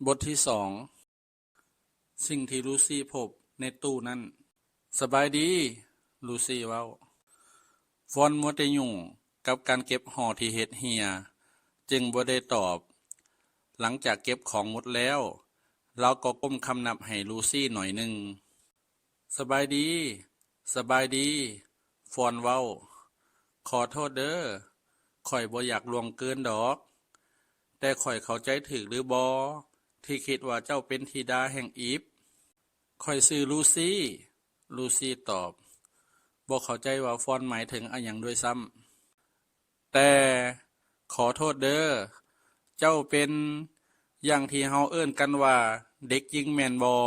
ບົດທີສອງ ສິ່ງທີ່ລູຊີພົບໃນຕູ້ນັ້ນ. ສະບາຍດີ, ລູຊີເວົ້າ. ຟອນມັວແຕ່ຫຍຸ້ງກັບການເກັບຫໍ່ທີ່ເຮັດເຮ່ຍ, ຈຶ່ງບໍ່ໄດ້ຕອບ. ຫຼັງຈາກເກັບຂອງໝົດແລ້ວ, ລາວກໍກົ້ມຄຳນັບໃຫ້ລູຊີໜ້ອຍໜຶ່ງ. ສະບາຍດີ, ສະບາຍດີ, ຟອນເວົ້າ. ຂໍໂທດເດີ້, ຂ້ອຍບໍ່ຢາກລ່ວງເກີນດອກ, ແຕ່ຂ້ອຍເຂົ້າໃຈຖືກຫຼືບໍ່ ທີ່ຄິດວ່າເຈົ້າເປັນທິດາແຫ່ງອີບ? ຂ້ອຍຊື່ລູຊີ, ລູຊີຕອບ, ບໍ່ເຂົ້າໃຈວ່າຟອນໝາຍເຖິງອາຫຍັງດ້ວຍຊ້ຳ. ແຕ່ ຂໍໂທດເດີ້, ເຈົ້າເປັນ ຢ່າງທີ່ເຮົາເອີ້ນກັນວ່າເດັກຍິງແມ່ນບໍ່?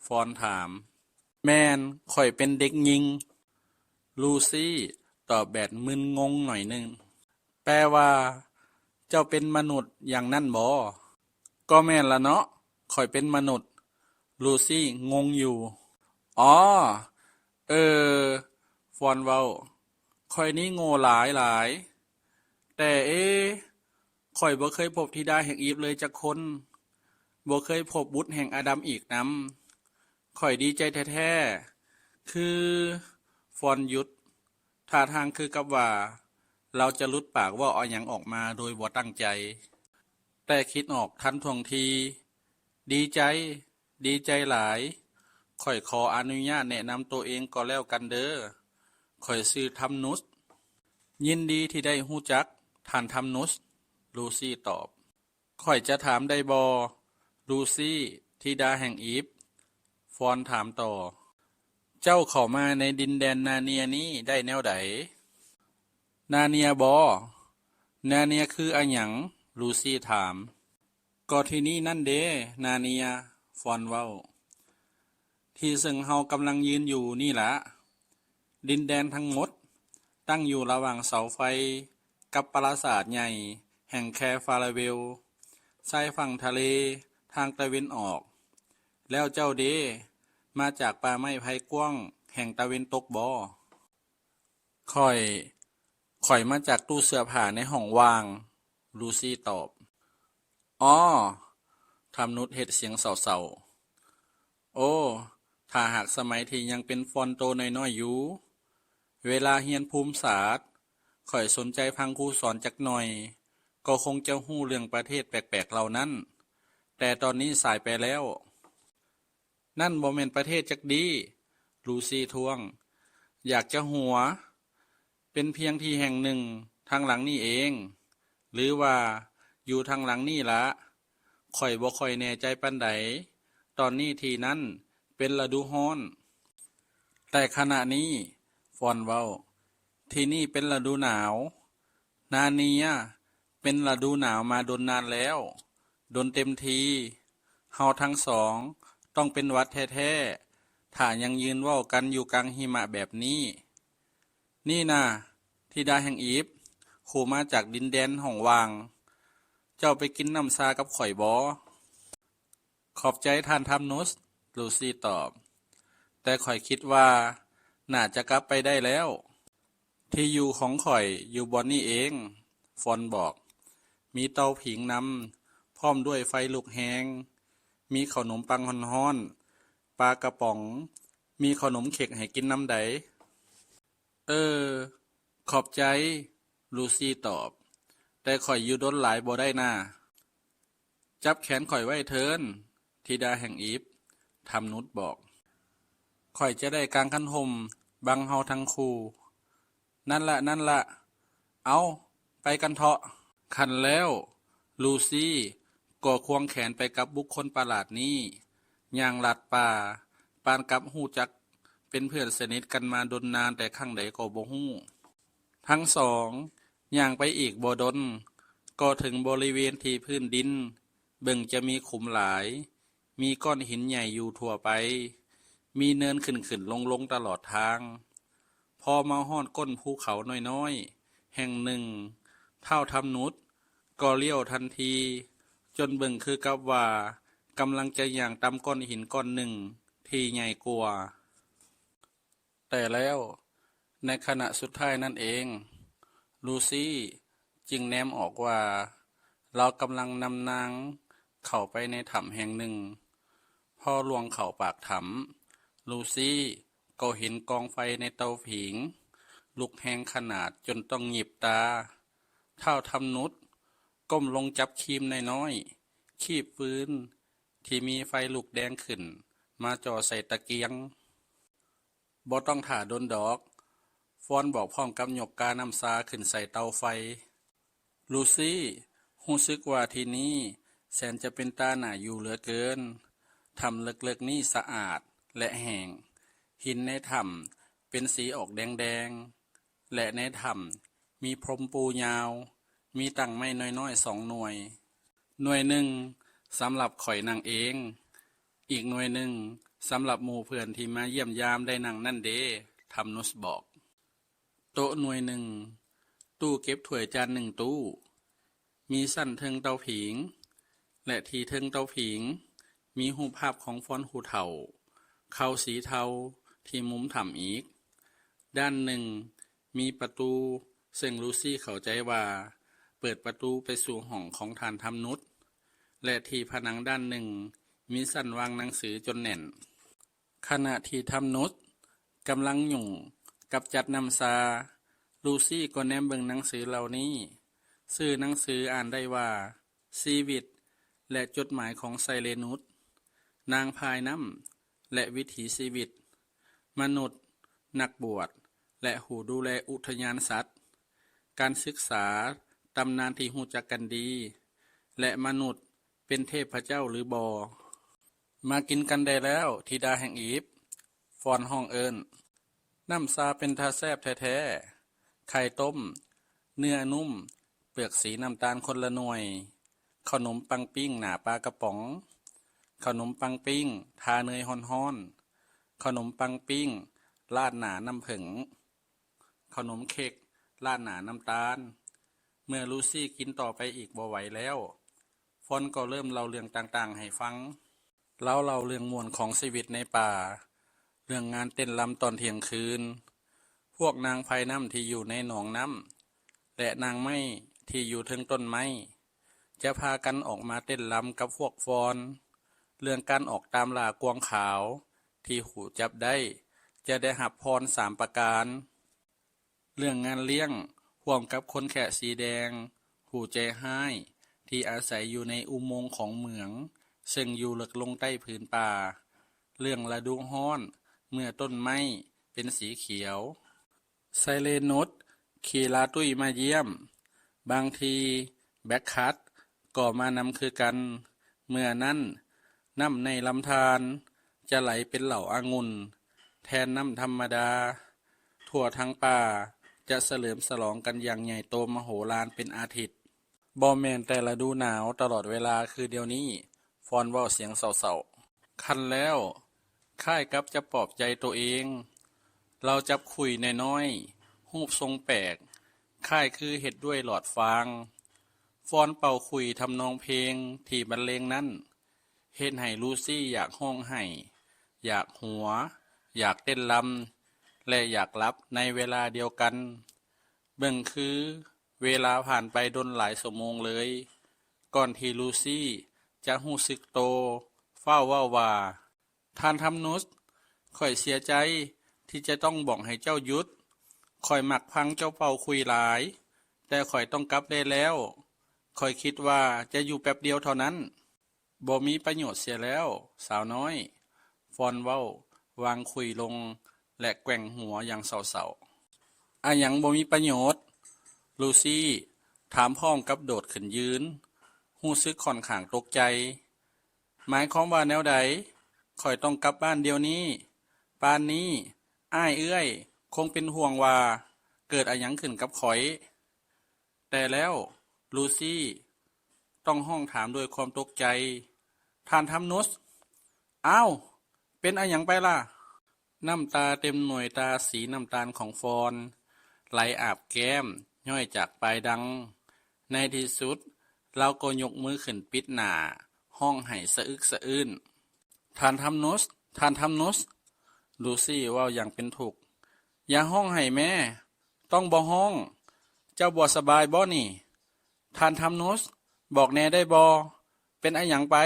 ຟອນຖາມ. ແມ່ນ, ຂ້ອຍເປັນເດັກຍິງ, ລູຊີຕອບແບບມຶນງົງໜ້ອຍໜຶ່ງ. ແປວ່າ ເຈົ້າເປັນມະນຸດຢ່າງນັ້ນບໍ? ກໍແມ່ນລະເນາະ, ຂ້ອຍເປັນມະນຸດ, ລູຊີງົງຢູ່. ອໍ ເອີ ຟອນເວົ້າ, ຂ້ອຍນີ້ໂງ່ຫຼາຍໆ. ແຕ່ເອ ຂ້ອຍບໍ່ເຄີຍພົບທິດາແຫ່ງອີບເລີຍຈັກຄົນ, ບໍ່ເຄີຍພົບບຸດແຫ່ງອາດຳອີກນຳ. ຂ້ອຍດີໃຈແທ້ໆ. ຄື ຟອນຢຸດ, ທ່າທາງຄືກັບວ່າລາວຈະຫຼຸດປາກເວົ້າອາຫຍັງອອກມາໂດຍບໍ່ຕັ້ງໃຈ, ແຕ່ຄິດອອກທັນທ່ວງທີ. ດີໃຈ, ດີໃຈຫຼາຍ. ຂ້ອຍຂໍອະນຸຍາດແນະນຳໂຕເອງກໍແລ້ວກັນເດີ້. ຂ້ອຍຊື່ທຳນຸດ. ຍິນດີທີ່ໄດ້ຮູ້ຈັກ, ທ່ານທຳນຸດ, ລູຊີຕອບ. ຂ້ອຍຈະຖາມໄດ້ບໍ່ ລູຊີ, ທິດາແຫ່ງອີບ? ຟອນຖາມຕໍ່. ເຈົ້າເຂົ້າມາໃນດິນແດນນາເນຍນີ້ໄດ້ແນວໃດ? ນາເນຍບໍ? ນາເນຍຄືອາຫຍັງ? ລູຊີຖາມ. ກໍທີ່ນີ້ນັ້ນເດ ນາເນຍ, ຟອນເວົ້າ. ທີ່ເຊິ່ງເຮົາກຳລັງຢືນຢູ່ນີ້ລະ. ດິນແດນທັງໝົດຕັ້ງຢູ່ລະຫວ່າງເສົາໄຟກັບປາສາດໃຫຍ່ແຫ່ງແຄຟາລາເວລ, ຊາຍຝັ່ງທະເລທາງຕາເວັນອອກ. ແລ້ວເຈົ້າເດ ມາຈາກປ່າໄມ້ໄຜ່ກວ້າງແຫ່ງຕາເວັນຕົກບໍ? ຂ້ອຍ, ຂ້ອຍມາຈາກຕູ້ເສື້ອຜ້າໃນຫ້ອງວ່າງ, ລູຊີຕອບ. ອໍ ທຳນຸດເຮັດສຽງເສົ້າໆ. ໂອ້ ຖ້າຫາກສະໄໝທີ່ຍັງເປັນຟອນໂຕນ້ອຍໆຢູ່, ເວລາຮຽນພູມສາດ, ຂ້ອຍສົນໃຈຟັງຄູສອນຈັກໜ່ອຍ, ກໍຄົງຈະຮູ້ເລື່ອງປະເທດແປກໆເຫຼົ່ານັ້ນ, ແຕ່ຕອນນີ້ສາຍໄປແລ້ວ. ນັ້ນບໍ່ແມ່ນປະເທດຈັກດີ້, ລູຊີທ້ວງ. ຢາກຈະຫົວ. ເປັນພຽງທີ່ແຫ່ງໜຶ່ງທາງຫຼັງນີ້ເອງ, ຫຼືວ່າຢູ່ທາງຫຼັງນີ້ລະ. ຂ້ອຍບໍ່ຄ່ອຍແນ່ໃຈປານໃດ, ຕອນນີ້ທີ່ນັ້ນເປັນລະດູຮ້ອນ. ແຕ່ຂະນະນີ້, ຟອນເວົ້າ, ທີ່ນີ້ເປັນລະດູໜາວ. ນາເນຍ ເປັນລະດູໜາວມາດົນນານແລ້ວ, ດົນເຕັມທີ. ເຮົາທັງສອງຕ້ອງເປັນຫວັດແທ້ໆ, ຖ້າຍັງຢືນເວົ້າກັນຢູ່ກາງຫິມະແບບນີ້. ນີ້ນາ, ທິດາແຫ່ງອີບ, ຄູ່ມາຈາກດິນແດນຫ້ອງວ່າງ, ເຈົ້າໄປກິນນ້ຳຊາກັບຂ້ອຍບໍ? ຂອບໃຈທ່ານທຳນຸດ, ລູຊີຕອບ, ແຕ່ຂ້ອຍຄິດວ່າໜ້າຈະກັບໄປໄດ້ແລ້ວ. ທີ່ຢູ່ຂອງຂ້ອຍຢູ່ບ່ອນນີ້ເອງ, ຟອນບອກ. ມີເຕົາຜິງນຳ, ພ້ອມດ້ວຍໄຟລຸກແຮງ. ມີເຂົ້າໜົມປັງຮ້ອນໆ, ປາກະປ໋ອງ, ມີເຂົ້າໜົມເຄັກໃຫ້ກິນນຳໃດ. ເອີ, ຂອບໃຈ, ລູຊີຕອບ, ແຕ່ຂ້ອຍຢູ່ດົນຫຼາຍບໍ່ໄດ້ນາ. ຈັບແຂນຂ້ອຍໄວ້ເທີນ, ທິດາແຫ່ງອີບ, ທຳນຸດບອກ. ຂ້ອຍຈະໄດ້ກາງຄັນຮົ່ມບັງເຮົາທັງຄູ່. ນັ້ນລະ, ນັ້ນລະ. ເອົາ, ໄປກັນເທາະ. ຄັນແລ້ວ, ລູຊີກໍຄວາງແຂນໄປກັບບຸກຄົນປະຫຼາດນີ້, ຍ່າງລັດປ່າ, ປານກັບຮູ້ຈັກເປັນເພື່ອນສະໜິດກັນມາດົນນານແຕ່ຄັ້ງໃດກໍບໍ່ຮູ້. ທັງສອງຍ່າງໄປອີກບໍ່ດົນ, ກໍເຖິງບໍລິເວນທີ່ພື້ນດິນເບິ່ງຈະມີຂຸມຫຼາຍ, ມີກ້ອນຫີນໃຫຍ່ຢູ່ທົ່ວໄປ, ມີເນີນຂຶ້ນໆລົງໆຕະຫຼອດທາງ. ພໍມາຮອດກົ້ນພູເຂົານ້ອຍໆແຫ່ງໜຶ່ງ, ທ້າວທຳນຸດກໍລ້ຽວທັນທີ, ຈົນເບິ່ງຄືກັບວ່າກຳລັງຈະຍ່າງຕຳກ້ອນຫີນກ້ອນໜຶ່ງທີ່ໃຫຍ່ກວ່າ. ແຕ່ແລ້ວ, ໃນຂະນະສຸດທ້າຍນັ້ນເອງ, ລູຊີຈຶ່ງແນມອອກວ່າລາວກຳລັງນຳນາງ ເຂົ້າໄປໃນຖ້ຳແຫ່ງໜຶ່ງ. ພໍລ່ວງເຂົ້າປາກຖ້ຳ, ລູຊີກໍເຫັນກອງໄຟໃນເຕົາຜິງລຸກແຮງຂະໜາດຈົນຕ້ອງຫຍິບຕາ. ທ້າວທຳນຸດກົ້ມລົງຈັບຄີມນ້ອຍໆ, ຄີບຟືນທີ່ມີໄຟລຸກແດງຂຶ້ນມາຈ່ອໃສ່ຕະກຽງ. ບໍ່ຕ້ອງຖ້າດົນດອກ, ຟອນບອກພ້ອມກັບຍົກການ້ຳຊາຂຶ້ນໃສ່ເຕົາໄຟ. ລູຊີຮູ້ສຶກວ່າທີ່ນີ້ແສນຈະເປັນຕາໜ້າຢູ່ເຫຼືອເກີນ. ຖ້ຳເລິກໆນີ້ສະອາດ ແລະ ແຫ້ງ. ຫີນໃນຖ້ຳເປັນສີອອກແດງໆ ແລະ ໃນຖ້ຳມີພົມປູຍາວ, ມີຕັ້ງໄມ້ນ້ອຍໆສອງໜ່ວຍ. ໜ່ວຍໜຶ່ງສຳລັບຂ້ອຍນັ່ງເອງ, ອີກໜ່ວຍໜຶ່ງສຳລັບໝູ່ເພື່ອນທີ່ມາຢ້ຽມຢາມໄດ້ນັ່ງນັ້ນເດ, ທຳນຸດບອກ. ໂຕະໜ່ວຍໜຶ່ງ, ຕູ້ເກັບຖ້ວຍຈານໜຶ່ງຕູ້, ມີຊັ້ນເທິງເຕົາຜິງ ແລະ ທີ່ເທິງເຕົາຜິງມີຮູບພາບຂອງຟອນຜູ້ເຖົ້າ, ເຄົ້າສີເທົາທີ່ມຸມຖ້ຳອີກ. ດ້ານໜຶ່ງມີປະຕູ, ເຊິ່ງລູຊີເຂົ້າໃຈວ່າເປີດປະຕູໄປສູ່ຫ້ອງຂອງທ່ານທຳນຸດ, ແລະ ທີ່ຜະໜັງດ້ານໜຶ່ງມີຊັ້ນວາງໜັງສືຈົນແໜ້ນ. ຂະນະທີ່ທຳນຸດກຳລັງຫຍຸ້ງກັບຈັດນ້ຳຊາ, ລູຊີກໍແນມເບິ່ງໜັງສືເຫຼົ່ານີ້. ຊື່ໜັງສືອ່ານໄດ້ວ່າ ຊີວິດ ແລະ ຈົດໝາຍຂອງໄຊເຣນຸດ, ນາງພາຍນ້ຳ ແລະ ວິຖີຊີວິດ, ມະນຸດ, ນັກບວດ ແລະ ຜູ້ດູແລອຸທະຍານສັດ, ການສຶກສາ, ຕຳນານທີ່ຮູ້ຈັກກັນດີ ແລະ ມະນຸດເປັນເທບພະເຈົ້າຫຼືບໍ່. ມາກິນກັນໄດ້ແລ້ວ, ທິດາແຫ່ງອີບ, ຟອນຮ້ອງເອີ້ນ. ນ້ຳຊາເປັນຕາແຊບແທ້ໆ, ໄຂ່ຕົ້ມ, ເນື້ອນຸ້ມ, ເປືອກສີນ້ຳຕານຄົນລະໜ່ວຍ, ເຂົ້າໜົມປັງປີ້ງໜ້າປາກະປ໋ອງ, ເຂົ້າໜົມປັງປີ້ງທາເນີຍຮ້ອນໆ, ເຂົ້າໜົມປັງປີ້ງລາດໜ້ານ້ຳເຜິ້ງ, ເຂົ້າໜົມເຄັກລາດໜ້ານ້ຳຕານ. ເມື່ອລູຊີກິນຕໍ່ໄປອີກບໍ່ໄຫວແລ້ວ, ຟອນກໍເລີ່ມເລົ່າເລື່ອງຕ່າງໆໃຫ້ຟັງ. ລາວເລົ່າເລື່ອງມ່ວນຂອງຊີວິດໃນປ່າ, ເລື່ອງງານເຕັ້ນລຳຕອນທ່ຽງຄືນ, ພວກນາງພາຍນ້ຳທີ່ຢູ່ໃນໜອງນ້ຳ ແລະ ນາງໄມ້ທີ່ຢູ່ເທິງຕົ້ນໄມ້ ຈະພາກັນອອກມາເຕັ້ນລຳກັບພວກຟອນ, ເລື່ອງການອອກຕາມລ່າກວາງຂາວທີ່ຫູຈັບໄດ້ ຈະໄດ້ຮັບພອນສາມປະການ. ເລື່ອງງານລ້ຽງຮ່ວມກັບຄົນແຄະສີແດງຜູ້ໃຈຮ້າຍທີ່ອາໄສຢູ່ໃນອຸໂມງຂອງເໝືອງ ເຊິ່ງຢູ່ເລິກລົງໃຕ້ຜືນປ່າ, ເລື່ອງລະດູຮ້ອນເມື່ອຕົ້ນໄມ້ເປັນສີຂຽວ, ໄຊເຣນຸດຂີ່ລາຕຸ້ຍມາຢ້ຽມ, ບາງທີແບັກຄັດກໍມານຳຄືກັນ. ເມື່ອນັ້ນ ນ້ຳໃນລຳທານຈະໄຫຼເປັນເຫຼົ້າອະງຸ່ນແທນນ້ຳທຳມະດາ. ທົ່ວທັງປ່າຈະສະເຫຼີມສະຫຼອງກັນຢ່າງໃຫຍ່ໂຕມະໂຫລານເປັນອາທິດ. ບໍ່ແມ່ນແຕ່ລະດູໜາວຕະຫຼອດເວລາຄືດຽວນີ້, ຟອນເວົ້າສຽງເສົ້າໆ. ຄັນແລ້ວ, ຄ້າຍກັບຈະປອບໃຈໂຕເອງ. ລາວຈັບຂຸ້ຍນ້ອຍໆ, ຮູບຊົງແປກ, ຄ້າຍຄືເຮັດດ້ວຍຫຼອດຟາງ. ຟອນເປົ່າຂຸ້ຍທຳນອງເພງທີ່ບັນເລງນັ້ນ ເຮັດໃຫ້ລູຊີຢາກຮ້ອງໄຫ້, ຢາກຫົວ, ຢາກເຕັ້ນລຳ ແລະ ຢາກຫຼັບໃນເວລາດຽວກັນ. ເບິ່ງຄືເວລາຜ່ານໄປດົນຫຼາຍຊົ່ວໂມງເລີຍ, ກ່ອນທີ່ລູຊີຈະຮູ້ສຶກໂຕ, ຟ້າວເວົ້າວ່າ, ທ່ານທຳນຸດ, ຂ້ອຍເສຍໃຈທີ່ຈະຕ້ອງບອກໃຫ້ເຈົ້າຢຸດ. ຂ້ອຍມັກຟັງເຈົ້າເປົ່າຂຸ້ຍຫຼາຍ, ແຕ່ຂ້ອຍຕ້ອງກັບໄດ້ແລ້ວ. ຂ້ອຍຄິດວ່າຈະຢູ່ແປັບດຽວເທົ່ານັ້ນ. ບໍ່ມີປະໂຫຍດເສຍແລ້ວ, ສາວນ້ອຍ, ຟອນເວົ້າ, ວາງຂຸ້ຍລົງ ແລະ ແກວ່ງຫົວຢ່າງເສົ້າໆ. ອາຫຍັງບໍ່ມີປະໂຫຍດ? ລູຊີຖາມພ້ອມກັບໂດດຂຶ້ນຢືນ, ຮູ້ສຶກຂ້ອນຂ້າງຕົກໃຈ. ໝາຍຄວາມວ່າແນວໃດ? ຂ້ອຍຕ້ອງກັບບ້ານດຽວນີ້. ປານນີ້, ອ້າຍເອື້ອຍຄົງເປັນຫ່ວງວ່າເກີດອາຫຍັງຂຶ້ນກັບຂ້ອຍ. ແຕ່ແລ້ວລູຊີຕ້ອງຮ້ອງຖາມດ້ວຍຄວາມຕົກໃຈ, ທ່ານທຳນຸດ! ອ້າວ! ເປັນອາຫຍັງໄປລະ? ນ້ຳຕາເຕັມໜ່ວຍຕາສີນ້ຳຕານຂອງຟອນໄຫຼອາບແກ້ມຍ້ອຍຈາກປາຍດັງ. ໃນທີ່ສຸດລາວກໍຍົກມືຂຶ້ນປິດໜ້າ, ຮ້ອງໄຫ້ສະອຶກສະອື້ນ. ທ່ານທຳນຸດ! ທ່ານທຳນຸດ! ລູຊີເວົ້າຢ່າງເປັນທຸກ. ຢ່າຮ້ອງໄຫ້ແມ້! ຕ້ອງບໍ່ຮ້ອງ! ເຈົ້າບໍ່ສະບາຍບໍ່ນີ້? ທ່ານທຳນຸດ! ບອກແດ່ໄດ້ບໍ່? ເປັນອາຫຍັງໄປ?